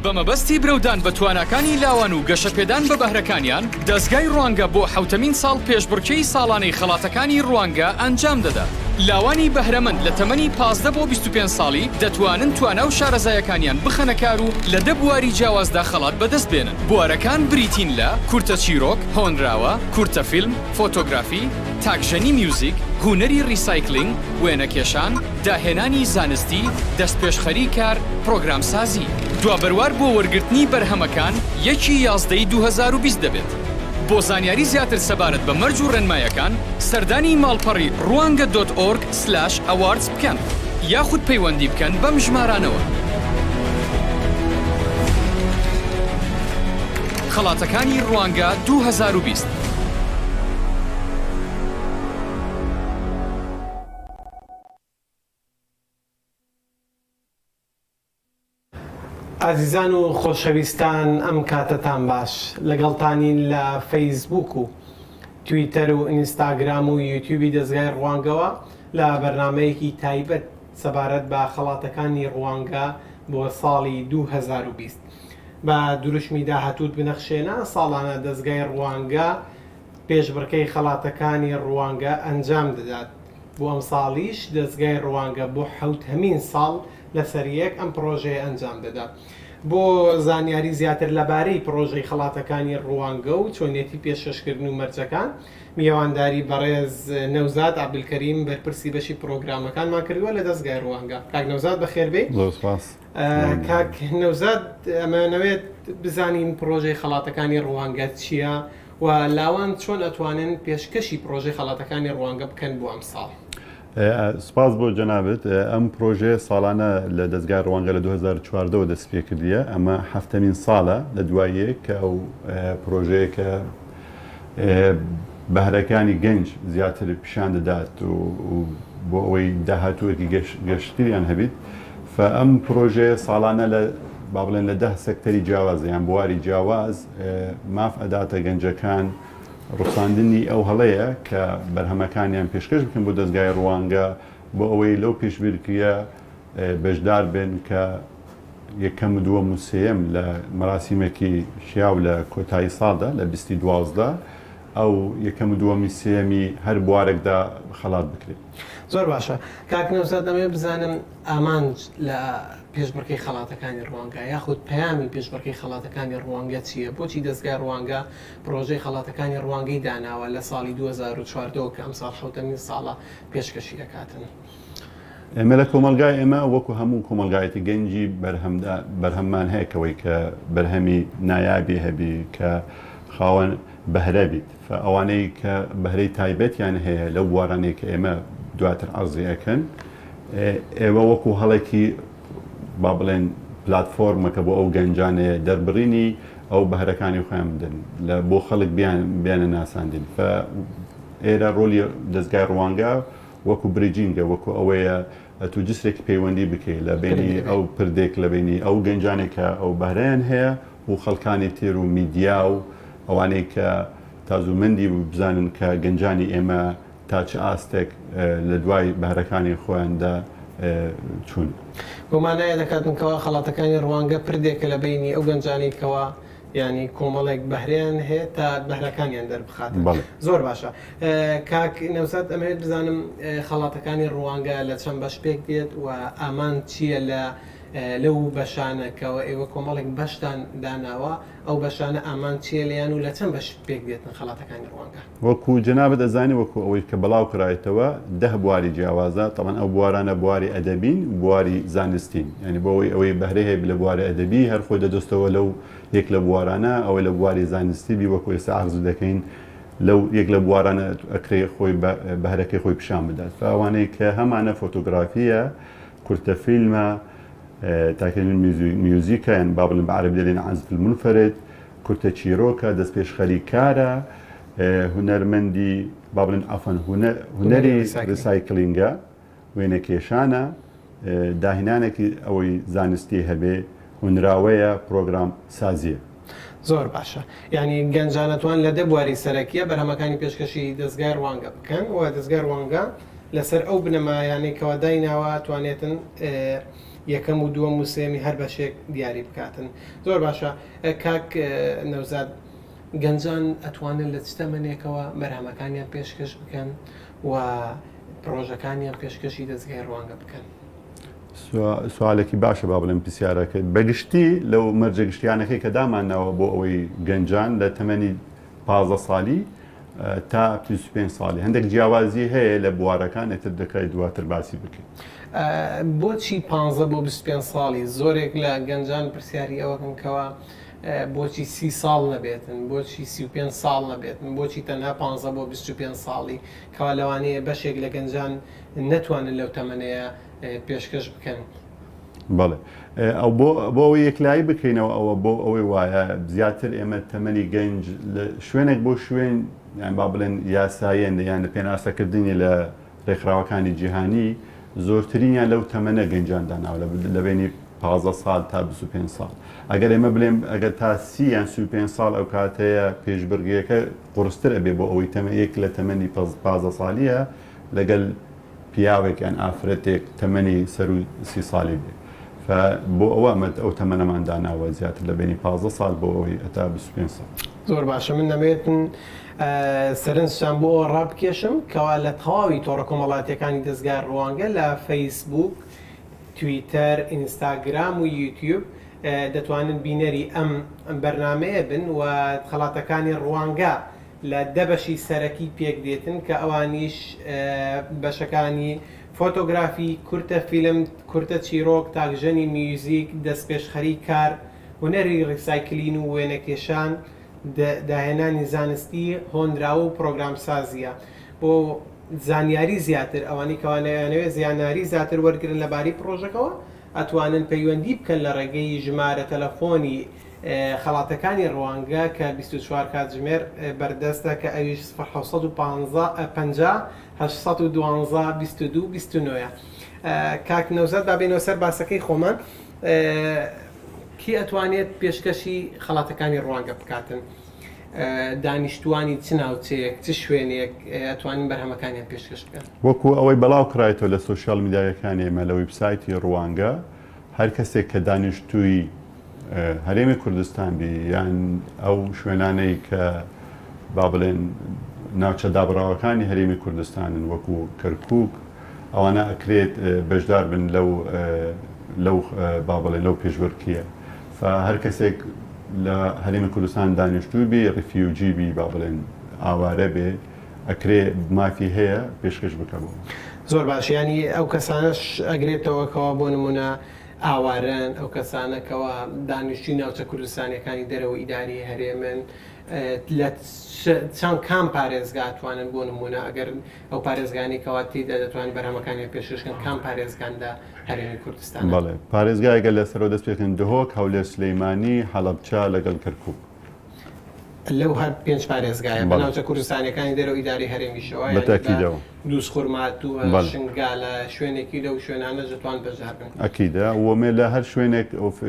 بە مەبەستی برەودان بە تواناکانی لاوان و گەشەپێدان بە بەهرەکانیان، دەزگای ڕوانگە بۆ حەوتەمین ساڵ پێشبڕکێی ساڵانەی خەڵاتەکانی ڕوانگە ئەنجام دەدات. لاوانی بەهرەمەند لە تەمەنی 15 بۆ 25 ساڵی دەتوانن توانا و شارەزایەکانیان بخەنە کار و لە دە بواری جیاوازدا خەڵات بەدەست بێنن. بوارەکان بریتین لە، کورتە چیرۆک، هۆنراوە، کورتە فیلم، فۆتۆگرافی، تاکژەنی میوزیک، هونەری recycling، وێنەکێشان، داهێنانی زانستی، دەستپێشخەری کار، پرۆگرامسازی. دوا بەروار بۆ وەرگرتنی بەرهەمەکان یەکی یازدەی 2020 دەبێت. بۆ زانیاری زیاتر سەبارەت بە مەرج و ڕێنمایەکان سەردانی ماڵپەڕی ڕوانگە dot org slash awards بکەن یاخود پەیوەندی بکەن بەم ژمارانەوە. خەڵاتەکانی ڕوانگە 2020. ئازیزان و خۆشەویستان ئەم کاتەتان باش لەگەڵتانین لە فەیسبووک و تویتەر و ئینستاگرام و یوتیوبی دەزگای ڕوانگەوە لە بەرنامەیەکی تایبەت سەبارەت بە خەڵاتەکانی ڕوانگە بۆ ساڵی 2020 بە دروشمی داهاتووت بنەخشێنە ساڵانە دەزگای ڕوانگە پێشبڕکێی خەڵاتەکانی ڕوانگە ئەنجام دەدات، بۆ ئەمساڵیش دەزگای ڕوانگە بۆ حەوتهەمین ساڵ لەسەریەک ئەم پڕۆژەیە ئەنجام دەدات. بۆ زانیاری زیاتر لەبارەی پڕۆژەی خەڵاتەکانی ڕوانگە و چۆنیەتی پێشکەشکردن و مەرجەکان، میوانداری بەڕێز نەوزاد عەبدولکەریم بەرپرسی بەشی پڕۆگرامەکانمان کردووە لە دەزگای ڕوانگە. کاک نەوزاد بەخێربێی. زۆر سوپاس. کاک نەوزاد ئەمانەوێت بزانین پڕۆژەی خەڵاتەکانی ڕوانگە چییە و لاوان چۆن ئەتوانن پێشکەشی پڕۆژەی خەڵاتەکانی ڕوانگە بکەن بۆ ئەمساڵ؟ سپاس بۆ جەنابت. ئەم پرۆژەیە ساڵانە لە دەزگای ڕوانگە لە 2014 وە دەست پێکردیە ئەمە حەفتەمین ساڵە لە دوای یەک کە ئەو پرۆژەیە کە بەهرەکانی گەنج زیاتر پیشان دەدات و بۆ ئەوەی داهاتووەکی گەشتریان هەبیت فە ئەم پرۆژەیە ساڵانە لە با بڵێن لە ده سێکتەری جیاواز یان بواری جیاواز ماف ئەداتە گەنجەکان ڕوخساندنی ئەو هەڵەیە کە بەرهەمەکانیان پێشکەش بکەن بۆ دەزگای ڕوانگە بۆ ئەوەی لەو پێشبرکیە بەشدار بن کە یەکەم و دووەم و سێیەم لە مەراسیمێکی شیاو لە کۆتایی ساڵدا لە بیستی 12 ئەو یەکەم و دووەمی سێیەمی هەر بوارێکدا خەڵات بکرێت. زۆر باشە کاک نەوزاد ئەمەوێت بزانم ئامانج لە پێشبڕکێی خەڵاتەکانی ڕوانگە یاخود پەیامی پێشبڕکێی خەڵاتەکانی ڕوانگە چییە؟ بۆچی دەزگای ڕوانگە پڕۆژەی خەڵاتەکانی ڕوانگەی داناوە لە ساڵی 2014 ەوە کە ئەمساڵ حەوتەمین ساڵە پێشکەشی ئەکاتن؟ ئێمە لە کۆمەڵگای ئێمە وەکو هەموو کۆمەڵگایەتی گەنجی بەرهەمدا بەرهەممان هەیە کەوەی کە بەرهەمی نایابی هەبی کە خاوەن بەهرە بیت فە ئەوانەی کە بەهرەی تایبەتیان هەیە لەو بوارانەی کە ئێمە دواتر عەرزی ئەکەن ئێوە وەکو هەڵێکی با بڵێن پلاتفۆرمەکە بۆ ئەو گەنجانەیە دەربڕینی ئەو بەهرەکانی خۆیان بدەن لە بۆ خەڵک بیان بیانە ناساندن فە ئێرە ڕۆلی دەزگای ڕوانگە وەکو bridging ە وەکو ئەوەیە ئەتوو جسرێکی پەیوەندی بکەی لە بینی ئەو پردێک لە بینی ئەو گەنجانێک کە ئەو بەهرەیان هەیە و خەڵکانی تر و میدیا و ئەوانەی کە تازومەندی بزانن کە گەنجانی ئێمە تا چ ئاستێک لە دوای بەهرەکانی خۆیاندا چوون. بەو مانایە دەکاتن کەوا خەڵاتەکانی ڕوانگە پردێکە لە بەینی ئەو گەنجانەی کەوا یانی کۆمەڵێک بەهرەیان هەیە تا بەهرەکانیان دەربخاتن. بەڵێ. زۆر باشە کاک نەوزاد ئەمەوێت بزانم خەڵاتەکانی ڕوانگە لە چەند بەش پێک دێت و ئامانج چییە لە لەو بەشانە کەوە ئێوە کۆمەڵێک بەشتان داناوە ئەو بەشانە ئامانج چییە لێیان و لە چەند بەش پێک دێتن خەڵاتەکانی ڕوانگە؟ وەکو جەنابت ئەزانی وەکو ئەوەی کە بەڵاو کرایتەوە دە بواری جیاوازە تەبعەن ئەو بوارانە بواری ئەدەبین بواری زانستین یانی بۆ ئەوەی ئەوەی بەهرەی هەیە لە بواری ئەدەبی هەر خۆی دەدۆستەوە لەو یەک لە بوارانە ئەوەی لە بواری زانستی بی وەکو ئێستا عەرز دەکەین لەو یەک لە بوارانە ئەکرێ خۆی بەهرەکەی خۆی پیشان بدات فئەوانەی کە هەمانە فۆتۆگرافیە کورتە فیلمە تاکێنی میوزیکە یان با بڵێن بە عەرەبی دەلێن عزف المنفرد کورتە چیرۆکە، دەستپێشخەری کارە، هونەرمەندی با بڵێن عەفوەن هونەری recycling ە، وێنەکێشانە، داهێنانێکی ئەوەی زانستی هەبێ، هونراوەیە، پرۆگرام سازیە. زۆر باشە یانی گەنجان ئەتوان لە دە بواری سەرەکیە بەرهەمەکانی پێشکەشی دەزگای ڕوانگە بکەن و دەزگای ڕوانگە. لەسەر ئەو بنەمایانەی کەوا دایناوە توانێتن یەکەم و دووەم و سێمی هەر بەشێک دیاری بکاتن. زۆر باشە کاک نەوزاد گەنجان ئەتوانن لە چ تەمەنێکەوە بەرهەمەکانیان پێشکەش بکەن و پڕۆژەکانیان پێشکەشی دەزگای ڕوانگە بکەن؟ سوالێکی باشە با بڵێم پرسیارەکە بەگشتی لەو مەرجە گشتیانەکەی کە دامانناوە بۆ ئەوەی گەنجان لە تەمەنی 15 ساڵی تا 25 ساڵی هەندێک جیاوازی هەیە لە بوارەکان ئیتر دەکرێت دواتر باسی بکەین. بۆچی 15 بۆ 25 ساڵی؟ زۆرێک لە گەنجان پرسیاری ئەوەکەن کەوا بۆچی سی ساڵ نەبێتن بۆچی 35 ساڵ نەبێتن بۆچی تەنها 15 بۆ 25 ساڵی کەوا لەوانەیە بەشێک لە گەنجان نەتوانن لەو تەمەنەیە پێشکەش بکەن. بەڵێ ئەو بۆ بۆ ئەوەی یەکلایی بکەینەوە ئەوە بۆ ئەوەی وایە زیاتر ئێمە تەمەنی گەنج لە شوێنێک بۆ شوێن یان با بڵێن یاساییە یان لە پێناسەکردنی لە ڕێکخراوەکانی جیهانی زۆرترینیان لەو تەمەنە گەنجان داناوە لە بینی 15 ساڵ تا 25 ساڵ ئەگەر ئێمە بلێن ئەگەر تا سی یان 35 ساڵ ئەو کاتەیە پێشبڕگەکە قورستر ئەبێ بۆ ئەوەی تەمە یەک لە تەمەنی 15 ساڵیە لەگەل پیاوێک یان ئافرەتێک تەمەنی سەروو سی سالی بێ فە بۆ ئەوە ئەمە ئەو تەمەنەمان داناوە زیاتر لە بەینی 15 ساڵ بۆ ئەوەی هەتا 25 ساڵ. زۆر باشە من دەمەوێتن سەرنجتان بۆ ئەوە ڕابکێشم کەوا لە تەواوی تۆڕە کۆمەڵاتیەکانی دەزگای ڕوانگە لە فەیسبووک، تویتەر، ئینستاگرام و یوتیوب دەتوانن بینەری ئەم بەرنامەیە بن و خەڵاتەکانی ڕوانگە لە دە بەشی سەرەکی پێکدێتن کە ئەوانیش بەشەکانی، فۆتۆگرافی، کورتە فیلم، کورتە چیرۆک، تاکژەنی میوزیک، دەستپێشخەری کار، هونەری ڕیسایکلین و وێنەکێشان، داهێنانی زانستی، هۆنراوە و پڕۆگرامسازییە. بۆ زانیاری زیاتر ئەوانەی کەوا ئەیانەوێت زیاناری زیاتر وەرگرن لەبارەی پڕۆژەکەوە ئەتوانن پەیوەندی بکەن لە ڕێگەی ژمارە تەلەفۆنی خەڵاتەکانی ڕوانگە کە 24 کاتژمێر بەردەستە کە ئەویش سفر 715 50 812 22 29 ە. کاک نەوزاد با بێینەوە سەر باسەکەی خۆمان کێ ئەتوانێت پێشکەشی خەڵاتەکانی ڕوانگە بکاتن؟ دانیشتوانی چ ناوچەیەک چ شوێنێک ئەتوانن بەرهەمەکانیان پێشکەش بکەن؟ وەکو ئەوەی بەڵاو کرایتەوە لە سۆشیال میدیایەکانی ئێمە لە ویبسایتی ڕوانگە هەر کەسێک کە دانیشتووی هەرێمی کوردستان بی یان ئەو شوێنانەی کە با بڵێن ناوچە دابڕاوەکانی هەرێمی کوردستانن وەکو کەرکک ئەوانە ئەکرێت بەشدار بن لەو لەو با بڵێن لەو پێشبڕکیە هەر کەسێک لە هەرێمی کوردستان دانیشتوو بی refugee بی با بڵێن ئاوارە بێ ئەکرێ مافی هەیە پێشکەش بکە بۆ. زۆر باش یانی ئەو کەسانەش ئەگرێتەوە کەوا بۆ نمونە ئاوارەن ئەو کەسانە کەوا دانیشتوی ناوچە کوردستانیەکانی دەرەوە ئیداری هەرێمن لە چەند کام پارێزگا ئەتوانن بۆ نمونە ئەگەر ئەو پارێزگانەی کەوا تێیدا دەتوانن بەرهەمەکانیان پێشکەش کەن کام پارێزگان لە هەرێمی کوردستانن؟ بەڵێ پارێزگای گەر لەسەرەوە دەست پێکەین دهۆک، هەولێر، سلیمانی، هەڵەبچە لەگەڵ کەرکوک. لەو هەر پێنج پارێزگایە بە ناوچە کوردستانیەکانی دەرەوە ئیدارەی هەرێمیشەوە بە تەئکیدەوە. دووزخورماتوو، شنگالە، شوێنێکی لەو شوێنانەش دەتوان بەشدار بن. ئەکیدە وەمێ لە هەر شوێنێک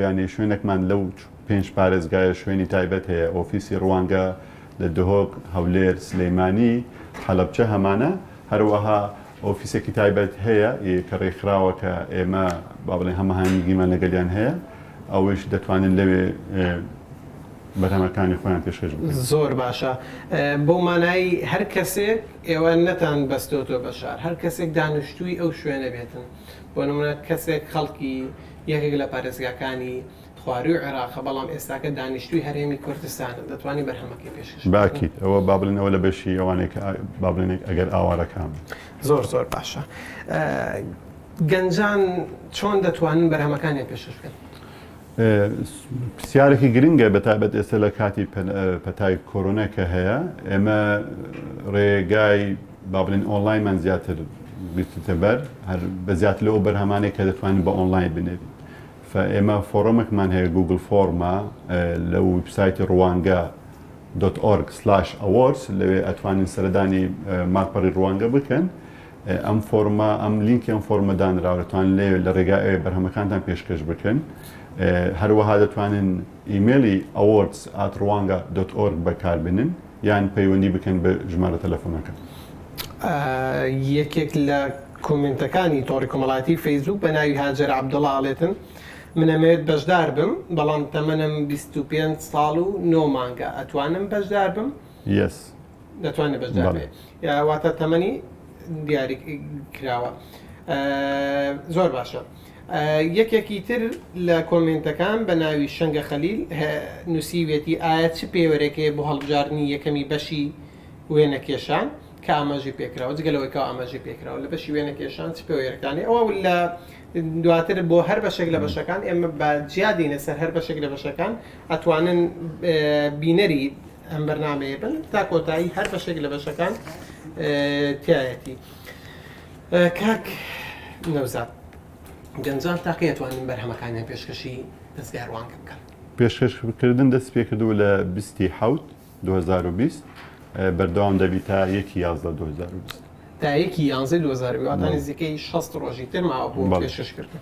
یانی شوێنێکمان لەو پێنج پارێزگایە شوێنی تایبەت هەیە ئۆفیسی ڕوانگە لە دهۆک، هەولێر، سلیمانی، هەڵەبچە هەمانە، هەروەها ئۆفیسێکی تایبەت هەیە کە ڕێکخراوە کە ئێمە با بڵێین هەماهەنگیمان لەگەلیان هەیە ئەوەیش دەتوانن لەوێ بەرهەمەکانی خۆیان پێشکەش بکەن. زۆر باشە بەو مانای هەر کەسێک ئێوە نەتان بەستۆتەوە بە شار هەر کەسێک دانیشتووی ئەو شوێنە بێتن بۆ نمونە کەسێک خەڵکی یەکێک لە پارێزگاکانی خوارووی عێراقە بەڵام ئێستاکە دانیشتووی هەرێمی کوردستانە دەتوانی بەرهەمەکەی پێشکەش بکات. بە ئەکید ئەوە با بڵێن ئەوە لە بەشی ئەوانەی کە با بڵێن ئەگەر ئاوارەکان بن. زۆر زۆر باشە گەنجان چۆن دەتوانن بەرهەمەکانیان پێشکەش بکەن؟ پرسیارێکی گرنگە بە تایبەت ئێستا لە کاتی پەتای کۆرۆنا کە هەیە ئێمە ڕێگای با بڵێن ئۆنلاینمان زیاتر گرتتە بەر هەر بە زیاتر لەو بەرهەمانەی کە دەتوانین بە ئۆنلاین بنێرین فە ئێمە form ێکمان هەیە Google Form ە لە ویبسایتی ڕوانگە dot org slash awards لەوێ ئەتوانین سەردانی ماڵپەڕی ڕوانگە بکەن ئەم فۆرمە ئەم لینکی ئەم فۆرمە دانراوە دەتوانن لێ لە ڕێگای ئەوێ بەرهەمەکانتان پێشکەش بکەن هەروەها دەتوانن ئیمێلی awards at ڕوانگە dot org بەکاربێنن یان پەیوەندی بکەن بە ژمارە تەلەفۆنەکە. یەکێک لە کۆمێنتەکانی تۆڕی کۆمەڵایەتی فەیسبوک بە ناوی هاجەر عەبدوڵا ئەڵێتن من ئەمەوێت بەشدار بم بەڵام تەمەنم 25 ساڵ و 9 مانگە ئەتوانم بەشدار بم؟ Yes. دەتوانێت بەشدار بێ واتە تەمەنی دیاری کراوە زۆر باشە. یەکێکی تر لە کۆمێنتەکان بە ناوی شەنگە خەلیل نووسیوێتی ئایا چ پێوەرێک هەیە بۆ هەڵبژاردنی یەکەمی بەشی وێنەکێشان کە ئاماژەی پێکراوە جگە لەوەی کە ئاماژەی پێکراوە لە بەشی وێنەکێشان چ پێوەرەکانی ئەوە لە دواتر بۆ هەر بەشێک لە بەشەکان ئێمە بە جیا دێینە سەر هەر بەشێک لە بەشەکان ئەتوانن بینەری ئەم بەرنمەیە بن تا کۆتایی هەر بەشێک لە بەشەکان تایەتی کاک نەوزاد گەنجان تاقی ئەتوانن بەرهەمەکانیان پێشکەشی دەزگای ڕوانگە بکەن؟ پێشکەشکردن دەست پێکردووە لە بیستی حەوت 2020 بەردەوام دەبی تا یەکی 11 2020. تا یەکی یانزەی 2020 واتە نزیکەی 60 ڕۆژی تر ماوە بۆ پێشکەشکردن.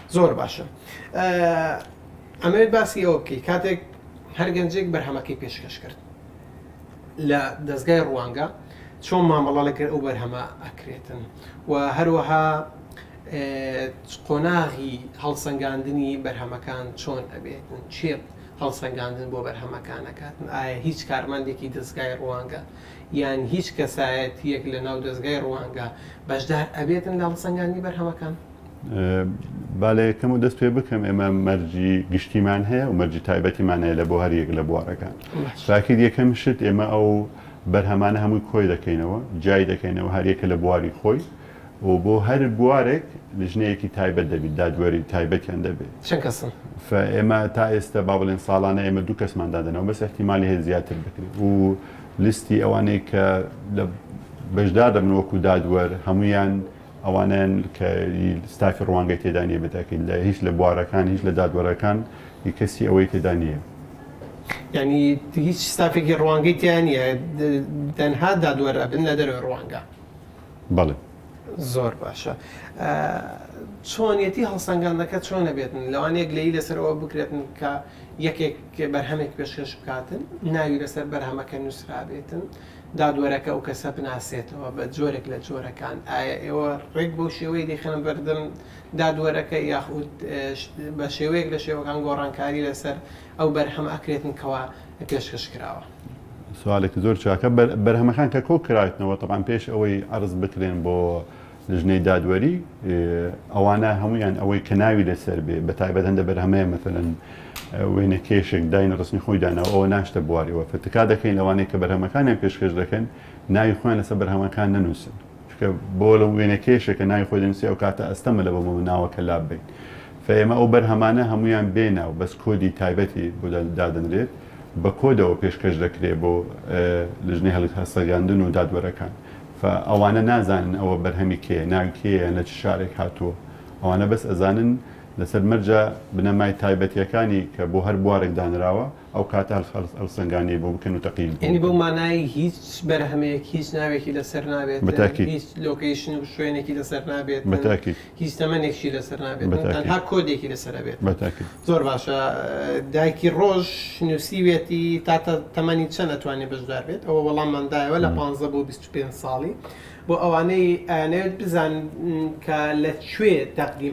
زۆر باشە. ئەمەوێت باسی ئەوە بکەیت کاتێک هەر گەنجێک بەرهەمەکەی پێشکەش کرد لە دەزگای ڕوانگە چۆن مامەڵە لەگەر ئەو بەرهەمە ئەکرێتن و هەروەها قۆناغی هەڵسەنگاندنی بەرهەمەکان چۆن ئەبێتن چێ هەڵسەنگاندن بۆ بەرهەمەکان ئەکاتن ئایا هیچ کارمەندێکی دەزگای ڕوانگە یان هیچ کەسایەتیەک لە ناو دەزگای ڕوانگە بەشدار ئەبێتن لە هەڵسەنگاندنی بەرهەمەکان؟ با لە یەکەم و دەست پێ بکەم ئێمە مەرجی گشتیمان هەیە و مەرجی تایبەتیمان هەیە لە بۆ هەر یەک لە بوارەکان تاکید یەکەم شت ئێمە ئەو بەرهەمانە هەمووی کۆی دەکەینەوە جیای دەکەینەوە هەر یەکە لە بواری خۆی و بۆ هەر بوارێک لیژنەیەکی تایبەت دەبیت دادوەری تایبەتیان دەبێت. چەند کەسن؟ فە ئێمە تا ئێستا با بڵێن ساڵانە ئێمە دوو کەسمان دادەنەوە بەس احتیمالی هەیە زیاتر بکرێت و لیستی ئەوانەی کە لە بەشدار دەبن وەکو دادوەر هەمویان ئەوانەیان کە ستافی ڕوانگەی تێدا نییە بەتاکید لە هیچ لە بوارەکان هیچ لە دادوەرەکان کەسی ئەوەی تێدا نییە. یعنی هیچ ستافێکی ڕوانگەی تیا نییە تەنها دادوەر ئەبن لە دەرەوەی ڕوانگە. بەڵێ. زۆر باشە چۆنیەتی هەڵسەنگاندنەکە چۆنە بێتن لەوانەیە گلەیی لەسەر ئەوە بکرێتن کە یەکێک بەرهەمێک پێشکەش بکاتن ناوی لەسەر بەرهەمەکە نووسرابێتن دادوەرەکە ئەو کەسە بناسێتەوە بە جۆرێک لە جۆرەکان ئایا ئێوە ڕێک بەو شێوەیە دەیخەنە بەردەم دادوەرەکە یاخود بە شێوەیەک لە شێوەکان گۆڕانکاری لەسەر ئەو بەرهەمە ئەکرێتن کەوا پێشکەش کراوە؟ سوالێکی زۆر چاکە بەرهەمەکان کە کۆ کراوێتنەوە تەبعەن پێش ئەوەی عەرز بکرێن بۆ لژنەی دادوەری ئەوانە هەمویان ئەوەی کە ناوی لەسەر بێ بە تایبەت هەندە بەرهەمەیە مەثلەن وێنە کێشێک داین ڕسمی خۆی داناوە ئەوە ناشتە بواریەوە فتکا دەکەین لەوانەیە کە بەرهەمەکانیان پێشکەش دەکەن ناوی خۆیان لەسەر بەرهەمەکان نەنووسن چونکە بۆ لە وێنە کێشێکە ناوی خۆی دەنووسی ئەو کاتە ئەستەمە لە بۆ ناوەکە لاب بین فئێمە ئەو بەرهەمانە هەمویان بێ ناو بەس کۆدی تایبەتی بۆ دادەنرێت بە کۆدەوە پێشکەش دەکرێت بۆ لژنەی هەڵسەنگاندن و دادوەرەکان فە ئەوانە نازانن ئەوە بەرهەمی کێیە ناوی کێیە یان لە چ شارێک هاتووە ئەوانە بەس ئەزانن لەسەر مەرجە بنەمای تایبەتیەکانی کە بۆ هەر بوارێک دانراوە ئەو کاتە هەڵسەنگاندنی بۆ بکەن و تەقییم بۆ یانی بەو مانایەی هیچ بەرهەمێک هیچ ناوێکی لەسەر نابێت بەتاکید هیچ location و شوێنێکی لەسەر نابێت بەتاکید هیچ تەمەنێکشی لەسەر نابێت بەتاکید تەنها کۆدێکی لەسەر ئەبێت بەتاکید زۆر باشە دایکی ڕۆژ نووسیوێتی تا تەمەنی چەند ئەتوانێت بەشدار بێت ئەوە وەڵاممان دایەوە لە 15 بۆ 25 ساڵی بۆ ئەوانەی ئەیانەوێت بزانن کە لە کوێ تەقدیم.